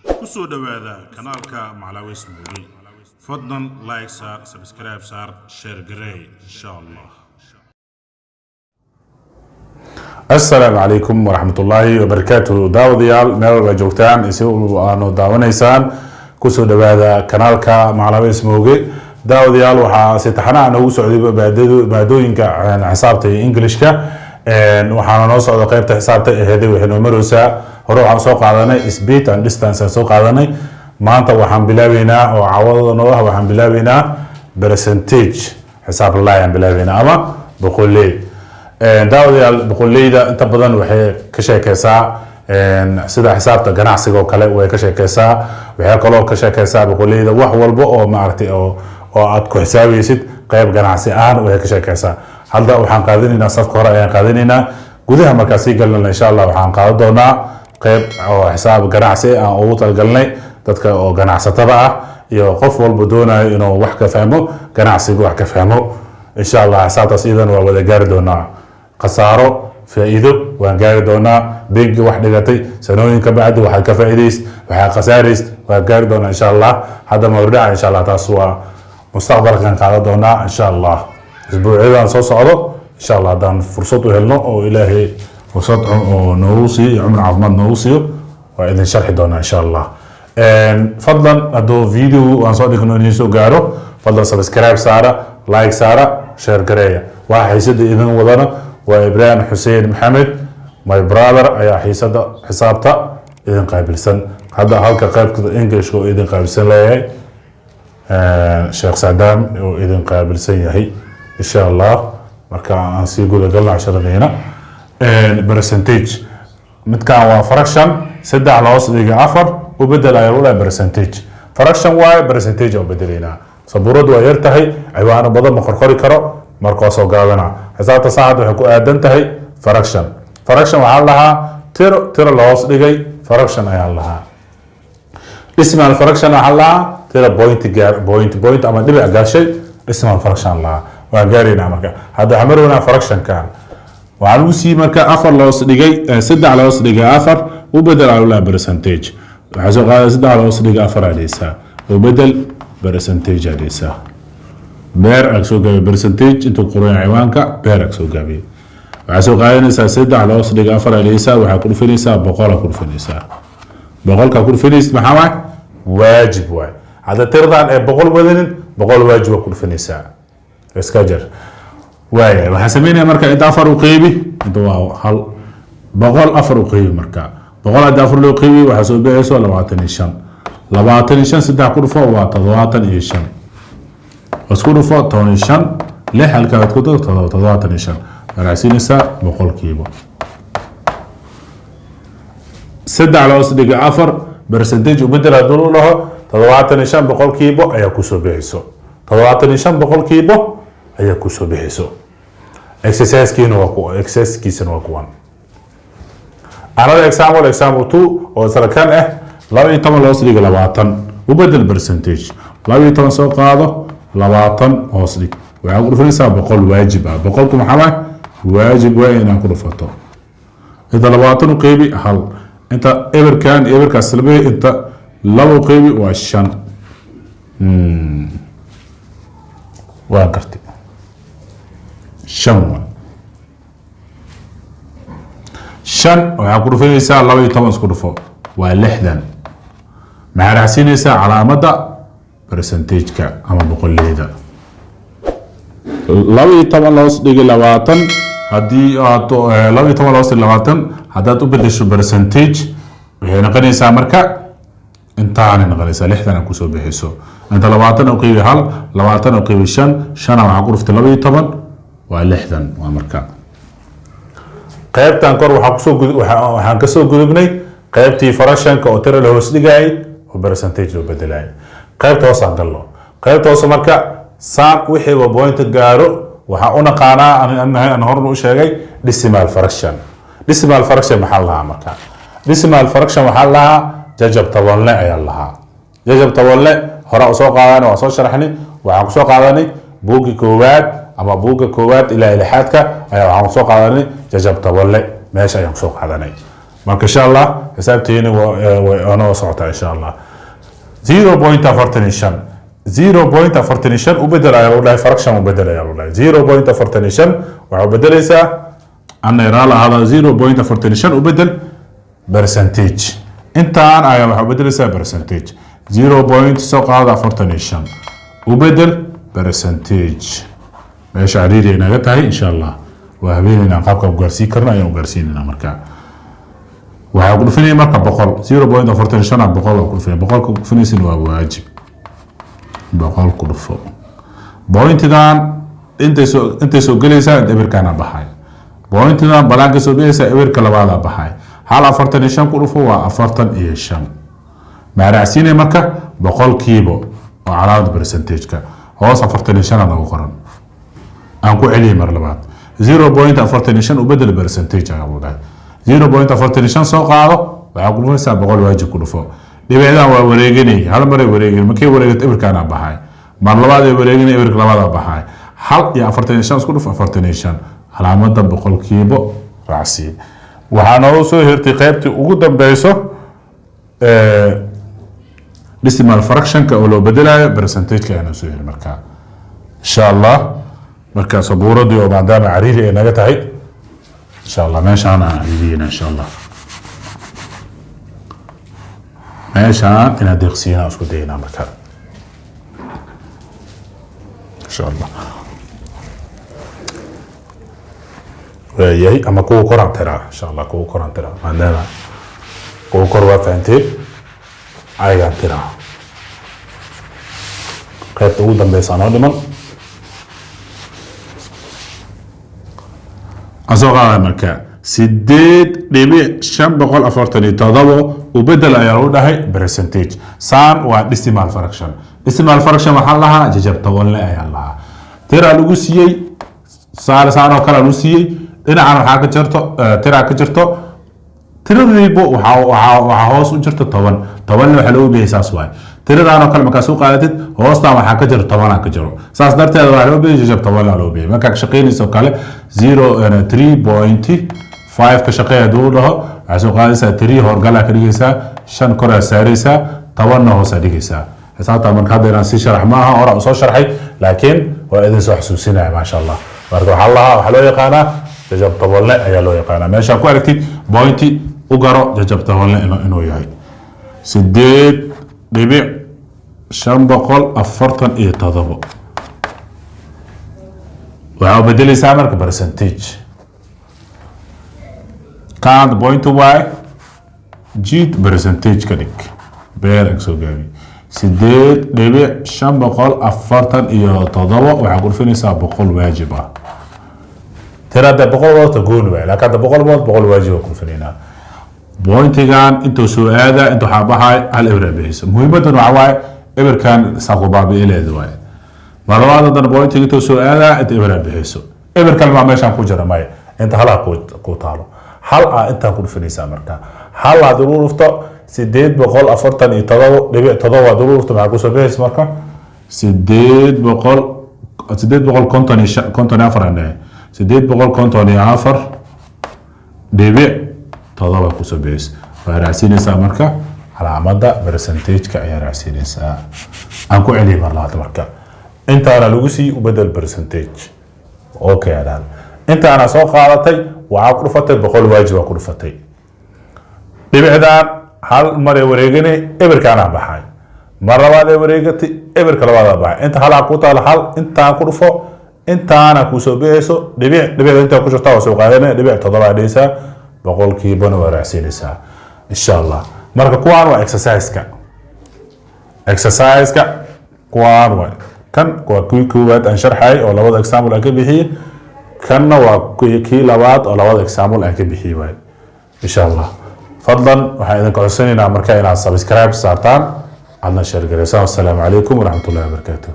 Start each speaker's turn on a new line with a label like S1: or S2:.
S1: Ku soo dhowaada kanaalka Macalawis Movie. Fadlan like saar, subscribe saar, share garey, insha Allah.
S2: Asalaamu calaykum waraxmatullaahi wabarakaatu. Daawadayaal, meel walba joogtaan, si aanu daawanaysaan, kusoo dhawaada kanaalka Macalawis Mooge. Daawadayaal, waxaa si taxanaha noogu socday maadooyinka xisaabta iyo Englishka. Waxaana noo socda qeybta xisaabta aheeday. Waxay noo mareysaa, hore waxaan soo qaadanay speed and distance aan soo qaadanay. Maanta waxaan bilaabeynaa oo caawadada noo ah, waxaan bilaabeynaa percentage, xisaab lalaay aan bilaabeynaa ama boqoley. Daawadayaal, boqoleyda inta badan waxay ka sheekeysaa sida xisaabta ganacsiga oo kale way ka sheekeysaa. Waxay kaloo ka sheekeysaa boqoleyda wax walba oo maaragtay oo aad ku xisaabaysid qeyb ganacsi ahaan way ka sheekeysaa. Hadda waxaan qaadanaynaa, safka hore ayaan qaadanaynaa. Gudaha markaa sii galnana, insha Allah, waxaan qaadan doonaa qeyb oo xisaab ganacsi aan ugu talagalnay dadka oo ganacsatada ah iyo qof walba doonayo inuu wax ka fahmo ganacsiga, wax ka fahmo, insha Allah. Xisaabtaas iyadan waa wada gaari doonaa. Khasaaro, faa'iido waan gaari doonaa. Bengi wax dhigatay sanooyin ka bacdi waxaad ka faa'iidayst, waxaad khasaarayst, waan gaari doonaa, insha Allah. Hadda mawrdhaca, insha Allah, taas waa mustaqbalkan qaadan doonaa, insha Allah, isbuucyadan soo socdo, insha Allah, haddaan fursad u helno oo Ilaahay fursad oo noogu siiyo iyo cumri caafimaad noogu siiyo, waa idin sharxi doonaa, insha Allah. Fadlan, hadduu video aan soo dhigno idin soo gaaro, fadlan subscribe saara, like saara, share gareeya. Waxaa xiisada idin wadana waa Ibrahim Xuseen Maxamed, my brother, ayaa xiisada xisaabta idin qaabilsan hadda, halka qaybta Englishka oo idin qaabilsan leeyahay Sheekh Saadaam oo idin qaabilsan yahay, insha Allah. Marka aan sii gudagalno casharadeyna. Percentage, midkan waa fraction. Saddex la hoos dhiga afar u bedel ayaa lagu dhahay percentage. Fraction waaye, percentage aan u bedelaynaa. Sabuuradu waa yar tahay, ciwaano badan ma qorqori karo, marka waa soo gaabana. Xisaabta saacad waxay ku aadan tahay fraction. Fraction waxaa la lahaa tiro tiro la hoos dhigay, fraction ayaa la lahaa. Decimal fraction waxaa la lahaa tiro point gaar, point point ama dhibic gaashay, decimal fraction la lahaa. Waan gaaraynaa. Marka hadda waxaan marownaa fractionkan. Waxaa lagu siiyey marka afar la hoos dhigay saddex la hoos dhigay afar u bedel aa lagu percentage. Waxaa soo qaaday saddex la hoos dhigay afar aa dhehaysaa, u bedel percentage aa dhehaysaa. Per aa soo gaabiyey percentage, intuu qoran ciwaanka per aa soo gaabiyey. Waxaa soo qaadanaysaa saddex la hoos dhigay afar aa dhehaysaa, waxaa ku dhufanaysaa 100 aa ku dhufanaysaa. Boqolkaa ku dhufanaysid maxaa waay? Waajib waay. Hadda tiradan ee 100 wadanin, 100 waajib waa ku dhufanaysaa, iska jar. Waaya, waxaa sameynaya marka inta afar u qeybi, inta waa hal 100, afar u qeybi. Marka 100 haddii afar loo qeybi, waxaa soo bixayso 25. 25 saddex ku dhufo waa 75. Isku dhufo 15, lix halkaad ku dar, todoba, 75. Waxaa siinaysaa boqolkiiba. Saddex la hoos dhiga afar percentage ubedel haddii lu dhaho, 75% ayaa kusoo bixiso. 75% ayaa kusoo bixiso. Exercisekiina waa ku exercisekiisana waa kuwan. Another example, example two oo isla kan ah: 12 la hoos dhiga 20 u bedel percentage. 12 soo qaado, 20 hoos dhig, waxaa ku dhufanaysaa 100, waajib ah. Boqolku maxaa waay? Waajib waa inaad ku dhufato. Inta 20 u qeybi hal, inta eberkan eberkaas laba, inta laba u qeybi waa shan. Waa gartay, shan waa shan. Waxaa ku dhufanaysaa 12, isku dhufo waa 60. Maxaa raacsiinaysaa? Calaamadda percentage-ka ama boqoleyda. 12 loos dhigi 20, haddii aad 12 loos dhigi 20 haddaad u bedesho percentage, waxay noqonaysaa marka intaanay noqonaysaa, 60 aad kusoo bixiso. Inta 20 u qeybi hal, 20 u qeybi shan, shana waxaa ku dhuftay 12, waa 60. Waa marka qaybtan kor waxaa kusoo gud waxaan kasoo gudubnay qaybtii fractionka oo tiro la hoos dhigayay oo percentage loo bedelayay. Qaybta hoos aan galno. Qaybta hoose marka saan wixiiba point gaaro waxaan u naqaanaa, aan horna u sheegay, decimal fraction. Decimal fraction maxaa la lahaa marka? Decimal fraction waxaa la lahaa jajab tobanle ayaa la lahaa. Jajab tobanle hore usoo qaadanay, waa soo sharaxnay. Waxaan kusoo qaadanay buugga koowaad ama buugga koowaad ilaa lixaadka ayaa waxaan kusoo qaadanay jajab tobanle, meesha ayaan kusoo qaadanay. Marka insha Allah xisaabtiina waa noo socotaa insha Allah. 0.45, 0.45 u bedel ayaa lagu dhahay, fraction u bedel ayaa lagu dhahay. 0.45 waxaa u bedelaysaa, ana iraala ahaada, 0.45 u bedel percentage. Intaan ayaa waxaa u bedelaysaa percentage. Zero point soo qaada, 45 u bedel percentage. Meesha cariiri ay naga tahay, insha Allah waa habeenaynaa. Qaabka u gaarsiin karno ayaan u gaarsiinaynaa. Marka waxaa ku dhufinaya marka 100, 0.45 100 oo ku dhufinaya. 100-ka ku dhufinaysin waa waajib, 100 ku dhufo. Pointidan intay soo gelaysaa, inta ebirkaana baxay. Pointidan balaanka soo gelaysaa, ebirka labaadaa baxay. Hal 45 ku dhufo waa 45. Maaraacsiinaya marka boqolkiiba oo calaamada percentage-ka hoos 45 nagu qoran. Aan ku celiyay mar labaad: 0.45 u bedel percentage ayaa lagu dhahay. 0.45 soo qaado, waxaa ku dhufanaysaa 100, waajib ku dhufo. Dhibicdan waa wareeganay, hal maray wareegin. Markay wareegato ebirkaana baxay. Mar labaad ay wareeganay, ebirka labaadaa baxay. Hal iyo 45 isku dhufo, 45, calaamada boqolkiiba raacsiiye. Waxaa noogu soo hirtay qaybtii ugu dambeyso, decimal fractionka oo loo bedelayo percentage-ka ayaa noo soo hiri. Markaa insha Allah marka sabuuradii oo maadaama cariiri ay naga tahay, insha Allah meeshaan aan cariiriyeyna, insha Allah meeshaan inaan deeqsiina isku daynaa. Marka insha Allah waayahay, ama kuwa koraan tiraa, insha Allah kuwa koraan tiraa, maadaama kuwa kor waa fahanteen, ayagaan tiraa. Qaybta ugu dambeysa noo dhiman aan soo qaada. Marka 8.547 u bedel ayaa lagu dhahay percentage. Saan waa decimal fraction. Decimal fraction waxaa lahaa jajab tobanle ayaa lahaa. Tiraa lagu siiyey, saar saan oo kale lagu siiyey. Dhinacan waxaa ka jirto tiraa ka jirto. Tiradiiba waxaa hoos u jirta 10. 10-na waxaa loogu bixiyay saas waay. Tiradaan oo kale markaa soo qaadatid, hoostaan waxaa ka jiro 10-aa ka jiro, saas darteed waxaa loo bixiyay jajab 10-na loo bixiyay. Markaa ka shaqeynayso kale 03.5 ka shaqeeya hadduu u dhaho, waxaa soo qaadaysaa three, horgalaa ka dhigaysaa, shan koraa saaraysaa, 10-na hoosaa dhigaysaa. Xisaabta marka hadda inaan sii sharax ma aha, horaa usoo sharxay, laakiin waa idin soo xasuusinaya, maasha Allah. Marka waxaa lahaa, waxaa loo yaqaanaa jajab tobanle ayaa loo yaqaanaa. Meeshaa ku aragtid pointi u garo jajab tobanle inuu yahay. 8.547 waxaa u bedeleysaa marka percentage. Count point y jiid, percentage ka dhig, beer ag soo gaabi. 8.547 waxaa ku dhufinaysaa 100 waajib ah. Tira hadda 100 wadata gooni waay, laakiin hadda 100 wad, 100 waajib ku dhufinaynaa. Pointigan intuu soo aada, inta waxaa baxay hal eber aa bixisa. Muhiimadan waxaa waaye eberkan saaqu baabi'ileeda waaye. Mar labaad haddana pointiga intuu soo aadaa, inta eber aa bixiyso. Eber kale maa meeshaan ku jira? Maya. Inta halaa ku taalo, hal aa intaan ku dhufinaysaa. Marka hal haddii lagu dhufto 847.7 haddii lagu dhufto, maxaa kusoo bixaysa marka? 800, 855, 54 aan dhahay, 854.7 kusoo bixaysa. Waa raacsiinaysaa marka calaamada percentage-ka ayaa raacsiinaysaa. Aan ku celiyay mar labaad. Marka intaana lagu sii u bedel percentage, okay adaan. Intaana soo qaadatay, waxaa ku dhufatay 100 waajib aa ku dhufatay. Dhibicdan hal mar ee wareeganay, ebirkaanaa baxay. Mar labaad ee wareegatay, ebirka labaadaa baxay. Inta halaa ku taalo, hal intaan ku dhufo, intaana kusoo bixayso dhibic. Dhibicda intaa ku jirta waa soo qaadanaya, 7.7 dhigaysaa, boqolkiibana waa raacsiinaysaa insha Allah. Marka kuwaan waa exercise-ka. Exercise-ka kuwaan waa kan waa kii koowaad aan sharxay oo labada example aan ka bixiyey. Kanna waa kii labaad oo labada example aan ka bixiyey waay insha Allah. Fadlan waxaan idinka codsanaynaa marka inaad subscribe saartaan, aadna share garaysaan. Wassalaamu calaykum waraxmatullahi wabarakaatuh.